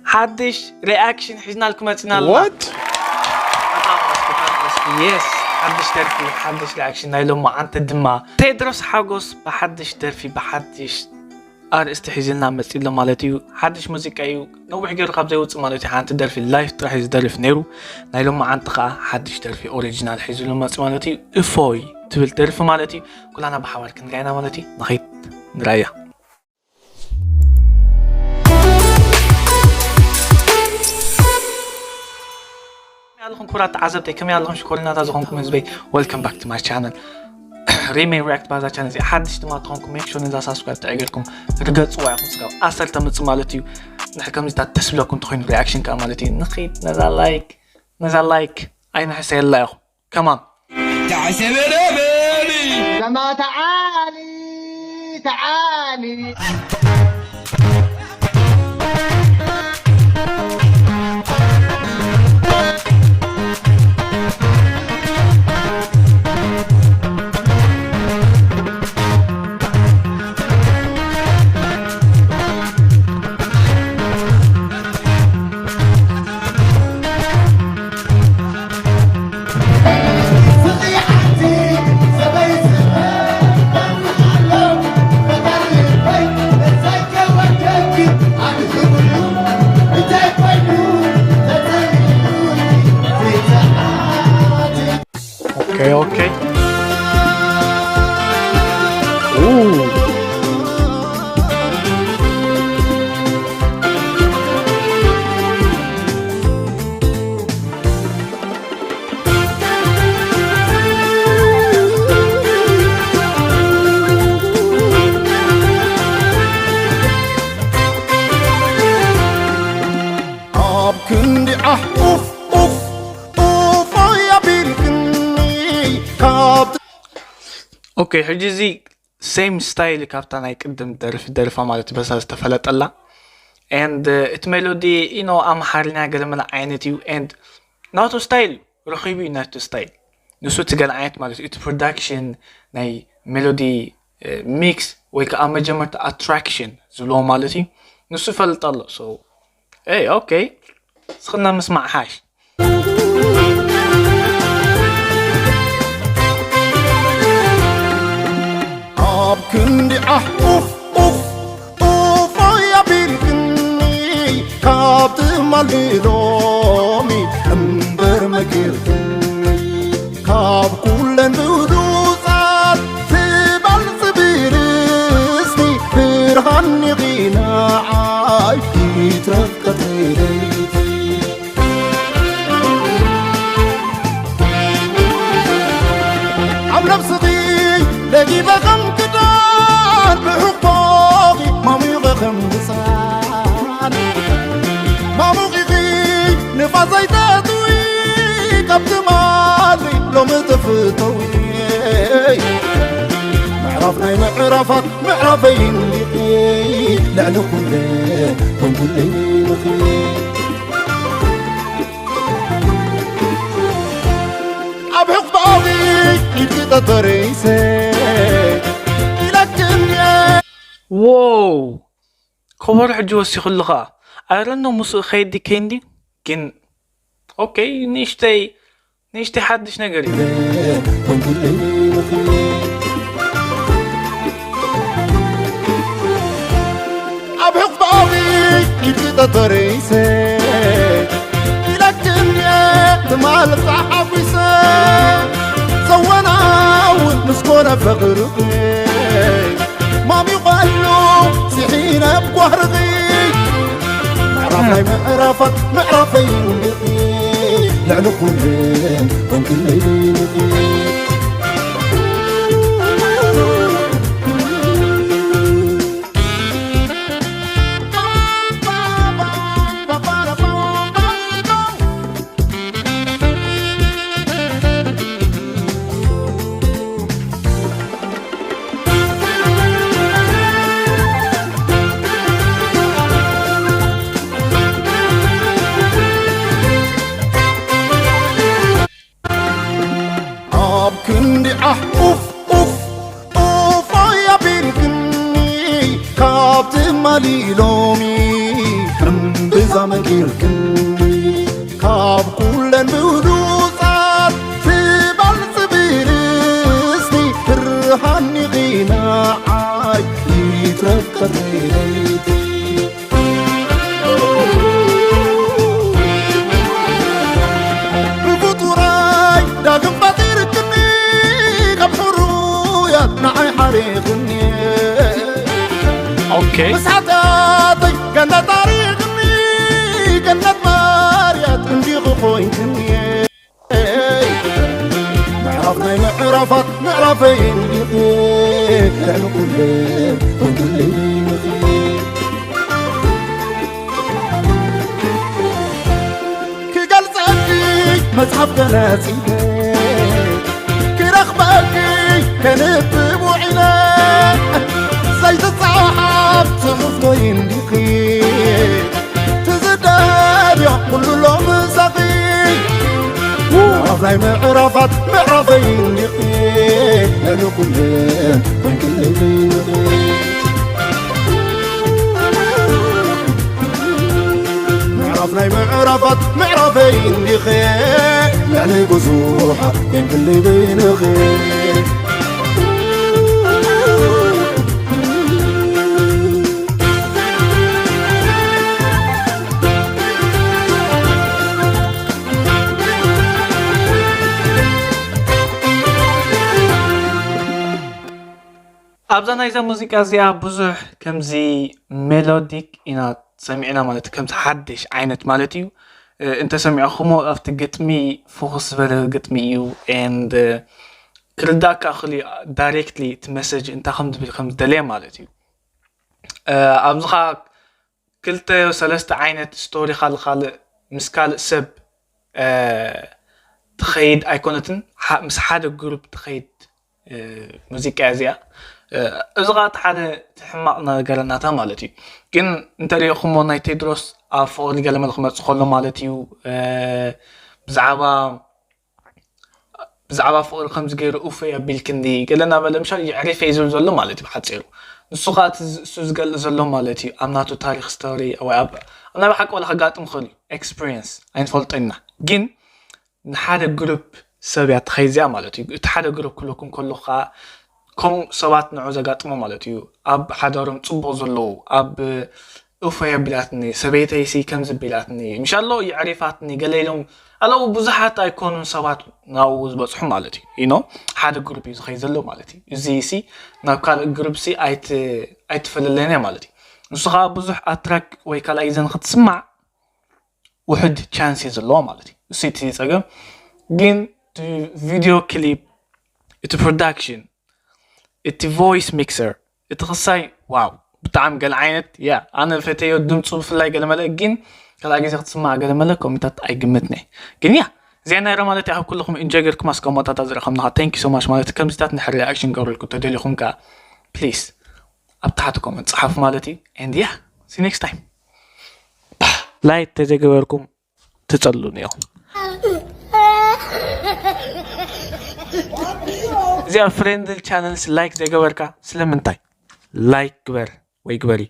ሓድሽ ሪኣክሽን ሒዝናልኩም መፂና ኣለና። What? የስ፣ ሓድሽ ደርፊ፣ ሓድሽ ሪኣክሽን ናይ ሎማዓንቲ ድማ ቴድሮስ ሓጎስ ብሓድሽ ደርፊ ብሓድሽ ኣርእስቲ ሒዝልና መፂ ኣሎ ማለት እዩ። ሓድሽ ሙዚቃ እዩ፣ ነዊሕ ገይሩ ካብ ዘይወፅእ ማለት እዩ። ሓንቲ ደርፊ ላይፍ ጥራሕ እዩ ዝደርፍ ነይሩ። ናይ ሎማዓንቲ ከዓ ሓድሽ ደርፊ ኦሪጂናል ሒዙ ኣሎ መፂ ማለት እዩ። እፎይ ትብል ደርፊ ማለት እዩ። ኩላና ብሓባር ክንርኣይና ማለት እዩ። ንኸይድ ንርኣያ። ከመይ ኣለኹም ክቡራት ተዓዘብተይ፣ ከመይ ኣለኹም ሽኮሪናታት ዝኾንኩም ህዝበይ? Welcome back to my channel. ሪመይ ሪያክት ባዛ ቻነል እዚ ሓድሽ ድማ ትኾንኩም make sure ነዛ ሳብስክራይብ ተዕገርኩም ርገፅዋ ኢኹም። ስጋብ ኣሰርተ ምፅ ማለት እዩ። ንሕ ከምዚታት ደስ ብለኩም እንተኾይኑ ሪያክሽን ከዓ ማለት እዩ። ንኺድ ነዛ ላይክ ነዛ ላይክ ኣይንሕሰየላ ኢኹም። ከማን تعسبربني كما تعالي تعالي Okay, okay. Ooh. ኣብ ክንዲ ዓሕ ኡፍ ኡፍ ኡፍ ኣቢልክኒ ካብ ኦኬ፣ ሕጂ እዚ ሴም ስታይል ካብታ ናይ ቅድም ደርፊ ደርፋ ማለት በሳ ዝተፈለጠላ and እቲ ሜሎዲ ኢኖ ኣምሓርኛ ገለመለ ዓይነት እዩ and ናቱ ስታይል ረኺቡ እዩ ናቱ ስታይል ንሱ እቲ ገለ ዓይነት ማለት እዩ። እቲ ፕሮዳክሽን ናይ ሜሎዲ ሚክስ ወይ ከዓ መጀመርታ ኣትራክሽን ዝብልዎ ማለት እዩ። ንሱ ይፈልጥ ኣሎ። So ኦኬ፣ ስኽና ምስማዕ ሓሽ። ኣብ ክንዲ ዓሕ ኡፍ ኡፍ ኡፍ ኣቢልክኒ ካብ ትማል ሎሚ እምበር መኪርክኒ ካብ ኩለን ብሉጻት ትበልጽ ብርስቲ ብርሃን ኒኺ ንዓይ ይትረፍ ቀትሪ ለይቲ ኣብ ነብስኺ ለጊበ ከም ክዳን ብሕቆኺ ማሙቐ ከም ብፃን ማሙቒኺ ንፋስ ዘይተትዊ ካብ ትማሊ ሎሚ ተፍተዊ ምዕራፍ ናይ ምዕራፋት ምዕራፈይ እንዲኺ ልዕሊ ኩለ ኮንኩለይ ኢልኺ ኣብ ሕቕባዊ ኢልኪ ተተሪሰ ኢለክን ዎው ከበሮ ሕጂ ወሲኹሉ ኸዓ ኣይረኖ ምስኡ ከይዲ ከይንዲ ግን ኦኬ ንእሽተይ ንእሽተይ ሓድሽ ነገር እዩ። ኣብ ሕቕባዊ ኢልኪ ተተሪሰ ኢለክን ትማል ተሓጒሰ ዘወናው ምስ ኮነ ፍቕርኺ ማሚቐሉ ስሒነ ብጓህርኺ ምዕራፍ ናይ ምዕራፋት ምዕራፈይ እንዲኺ ልዕሊ ኩለን ኮንክለይ ኢልኺ ኣብ ኢልክኒ ካብ ኩለን ብሉጻት ትበልጽ ብርስቲ ብርሃን ኢኺ ንዓይ ይትረፍ ቀትሪ ለይቲ። ብፍጡራይ ዳግም ፈጢርክኒ ካብ ሕሩያት ንዓይ ሓሪኽኒ። ኦኬ ምስ ሓጢኣተይ ገነት ኣሪኽኒ ገነት ማርያት እንዲኺ ኮይንክኒ። ምዕራፍ ናይ ምዕራፋት ምዕራፈይ እንዲኺ ልዕሊ ኩለ ኮንክለይ ምኺ ክገልጸኪ መጽሓፍ ገለጺ ክረኽበኪ ከንብብ ውዒለ ዘይትጸሓፍ ጽሑፍ ኮይንዲኺ ትዝደልዮ ኩሉ ሎም ሳኺ ምዕራፍ ናይ ምዕራፋት ምዕራፈይ እንዲኺ ልዕሊ ኩለ ኮይንክለይ ምዕራፍ ናይ ምዕራፋት ምዕራፈይ እንዲኸ ልዕሊ ብዙሓት የንክልይ በይንኸ ኣብዛ ናይዛ ሙዚቃ እዚኣ ብዙሕ ከምዚ ሜሎዲክ ኢና ሰሚዕና ማለት እዩ። ከምዚ ሓድሽ ዓይነት ማለት እዩ። እንተሰሚዕኹሞ ኣብቲ ግጥሚ ፎከስ ዝበለ ግጥሚ እዩ። And ክርዳእ ከዓ ክእል ዳይሬክትሊ እቲ መሰጅ እንታይ ከም ዝብል ከም ዝደለየ ማለት እዩ። ኣብዚ ከዓ ክልተ ሰለስተ ዓይነት ስቶሪ ካልእ ካልእ ምስ ካልእ ሰብ ትኸይድ ኣይኮነትን፣ ምስ ሓደ ግሩፕ ትኸይድ ሙዚቃ እያ እዚኣ። እዚ ኸዓ እቲ ሓደ እቲ ሕማቕ ነገረ ናታ ማለት እዩ። ግን እንተሪእኹሞ ናይ ቴድሮስ ኣብ ፍቕሪ ገለመለ ክመፅእ ከሎ ማለት እዩ ብዛዕባ ብዛዕባ ፍቕሪ ከምዚ ገይሩ ኡፈይ ኣቢልክኒ ገለ እናበለ ምሻል የዕሪፈ እዩ ዝብል ዘሎ ማለት እዩ ብሓፂሩ። ንሱ ከዓ እቲ እሱ ዝገልፅ ዘሎ ማለት እዩ ኣብ ናቱ ታሪክ ስቶሪ ወይ ኣብ ኣብ ናይ ብሓቂ ወላ ከጋጥም ክእል እዩ ኤክስፒሪየንስ ኣይንፈልጦ ኢና። ግን ንሓደ ግሩፕ ሰብ እያ ትኸይድ እዚኣ ማለት እዩ። እቲ ሓደ ግሩፕ ክብለኩም ከለኹ ከዓ ከምኡ ሰባት ንዑ ዘጋጥሞ ማለት እዩ። ኣብ ሓዳሮም ፅቡቕ ዘለዉ ኣብ እፎይ ኣቢላትኒ ሰበይተይሲ ከምዚ ኣቢላትኒ ምሻሎ የዕሪፋትኒ ገለ ኢሎም ኣለዉ ብዙሓት ኣይኮኑን ሰባት ናብኡ ዝበፅሑ ማለት እዩ ኢኖ ሓደ ግሩፕ እዩ ዝኸይ ዘሎ ማለት እዩ። እዚ ሲ ናብ ካልእ ግሩፕ ሲ ኣይትፈለለነ ማለት እዩ። ንሱ ከዓ ብዙሕ ኣትራክ ወይ ካልኣይ ግዜ ንክትስማዕ ውሕድ ቻንስ እዩ ዘለዎ ማለት እዩ። እሱ እቲ ፀገም ግን ቪዲዮ ክሊፕ እቲ ፕሮዳክሽን እቲ ቮይስ ሚክሰር እቲ ክሳይ ዋው ብጣዕሚ ገለ ዓይነት ያ ኣነ ፈተዮ ድምፁ ብፍላይ ገለ መለ ግን ካልኣ ግዜ ክትስማዕ ገለ መለ ኮሚታት ኣይግምትነ ግን ያ እዚኣ ናይ ማለት ኣብ ኩልኹም ኢንጆይ ገርኩም ኣስቀመጣታ ዝረኸምናኻ thank you so much ማለት ከምዚታት ንድሕር ሪኣክሽን ገብረልኩም ተደሊኹም ከዓ ፕሊስ ኣብ ታሕቲ ኮመንት ፀሓፉ ማለት እዩ። And yeah see next time ላይክ ተዘገበርኩም ትጸልኡኒ ኢኹም። እዚኣ ፍሬንድል ቻነልስ ላይክ ዘይገበርካ ስለምንታይ? ላይክ ግበር ወይ ግበሪ።